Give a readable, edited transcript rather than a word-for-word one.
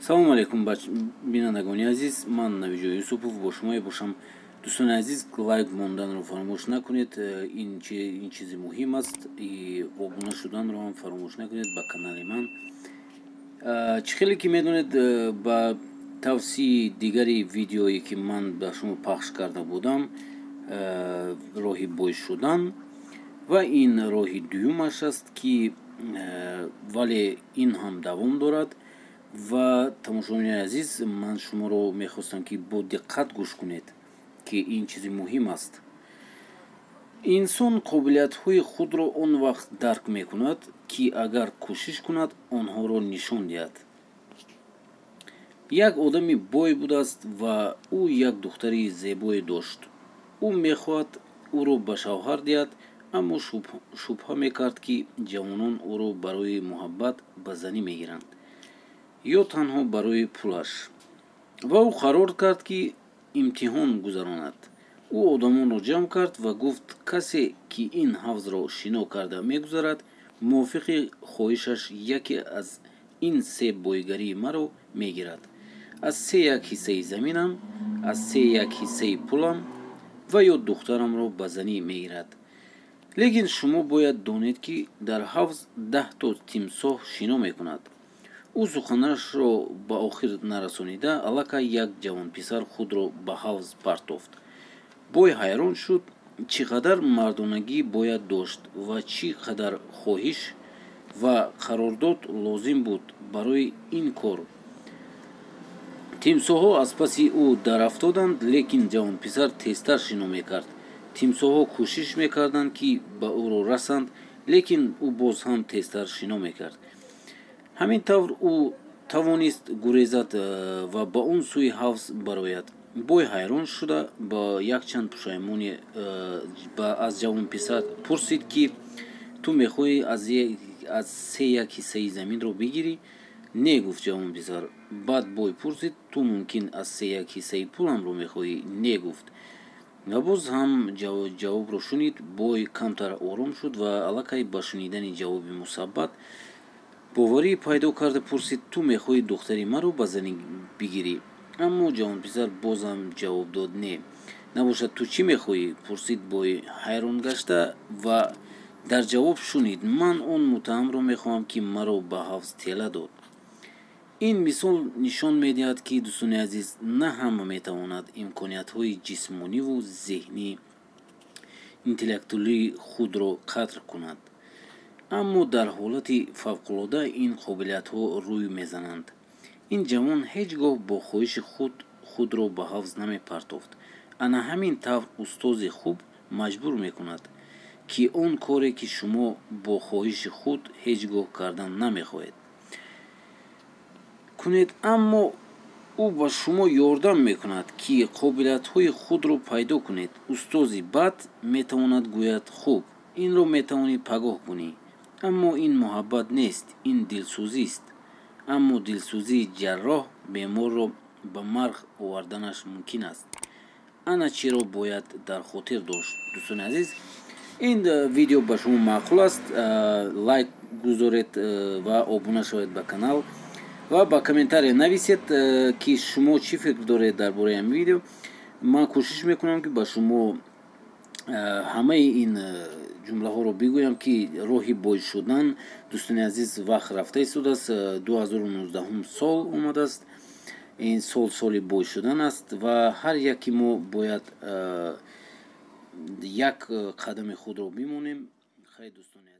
Салому алейкум, бинандагони азиз. Ман Навиҷо Юсупов бо шумо мебошам. Дӯстони азиз, лайк монданро фаромӯш накунед, ин чизи муҳим аст. Обуна шуданро ҳам фаромӯш накунед ба канали ман. Чӣ хеле ки медонед, ба тавсияи дигари видеое, ки ман ба шумо пахш карда будам, роҳи бой шудан, ва ин роҳи дуюмаш аст, ки вале ин ҳам давом дорад. Ва тамошобинони азиз, ман шуморо мехостам, ки бо диққат гӯш кунед, ки ин чизи муҳим аст. Инсон қобилиятҳои худро он вақт дарк мекунад, ки агар кӯшиш кунад, онҳоро нишон диҳад. Як одами бой будааст ва ӯ як духтари зебое дошт. Ӯ мехоҳад ӯро ба шавҳар диҳад, аммо шубҳа мекард, ки ҷавонон ӯро барои муҳаббат ба занӣ мегиранд ё танҳо барои пулаш. Ва ӯ қарор кард, ки имтиҳон гузаронад. Ӯ одамонро ҷамъ кард ва гуфт: касе, ки ин ҳавзро шино карда мегузарад, мувофиқи хоҳишаш яке аз ин се бойгарии маро мегирад: аз се як ҳиссаи заминам, аз се як ҳиссаи пулам ва ё духтарамро ба занӣ мегирад. Лекин шумо бояд донед, ки дар ҳавз 10то тимсоҳ шино мекунад. Ӯ суханашро ба охир нарасонида, аллакай як ҷавонписар худро ба ҳавз партофт. Бой ҳайрон шуд: чӣ қадар мардонагӣ бояд дошт ва чӣ қадар хоҳиш ва қарордод лозим буд барои ин кор. Тимсоҳҳо аз паси ӯ дарафтоданд, лекин ҷавонписар тезтар шино мекард. Тимсоҳҳо кӯшиш мекарданд, ки ба ӯро расанд, лекин ӯ боз ҳам тезтар шино мекард. Ҳамин тавр ӯ тавонист гурезад ва ба он сӯи ҳавз барояд. Бой ҳайрон шуда, ба якчанд пушаймонӣ аз ҷавонписар пурсид, ки ту мехоҳӣ аз се як ҳиссаи заминро бигирӣ? Не, гуфт ҷавонписар. Баъд бой пурсид: ту мумкин аз се як ҳиссаи пуламро мехоҳӣ? Не, гуфт. Ва боз ҳам ҷавобро шунид. Бой камтар ором шуд ва аллакай ба шунидани ҷавоби мусаббат боварӣ пайдо карда пурсид: ту мехоҳӣ духтари маро ба занӣ бигирӣ? Аммо ҷавонписар бозам ҷавоб дод: не. Набошад, ту чӣ мехоҳӣ? Пурсид бой ҳайрон гашта ва дар ҷавоб шунид: ман он муттаҳамро мехоҳам, ки маро ба ҳавз тела дод. Ин мисол нишон медиҳад, ки, дӯстони азиз, на ҳама метавонад имкониятҳои ҷисмониву зеҳнӣ, интеллектуалии худро қадр кунад, аммо дар ҳолати фавқулода ин қобилиятҳо рӯй мезананд. Ин ҷавон ҳеҷ гоҳ бо хоҳиши худ худро ба ҳавз намепартофт. Ана ҳамин тавр устози хуб маҷбур мекунад, ки он коре, ки шумо бо хоҳиши худ ҳеҷ гоҳ кардан намехоҳед, кунед, аммо ӯ ба шумо ёрдам мекунад, ки қобилиятҳои худро пайдо кунед. Устози бад метавонад гӯяд: хуб, инро метавонӣ пагоҳ кунӣ. Аммо ин муҳаббат нест, ин дилсӯзист. Аммо дилсӯзии ҷарроҳ беморро ба марг оварданаш мумкин аст. Ана чиро бояд дар хотир дошт. Дӯстони азиз, ин видео ба шумо маъқул аст, лайк гузоред ва обуна шавед ба канал ва ба комментария нависед, ки шумо чӣ фикр доред дар бораи ҳамин видео. Ман кӯшиш мекунам, ки ба шумо ҳамаи ин ҷумлаҳоро бигӯям, ки роҳи бой шудан. Дӯстони азиз, вақт рафта истодааст, 2019 сол омадааст. Ин сол соли бой шудан аст ва ҳар яки мо бояд як қадами худро бимонем. Хайр, дӯстони.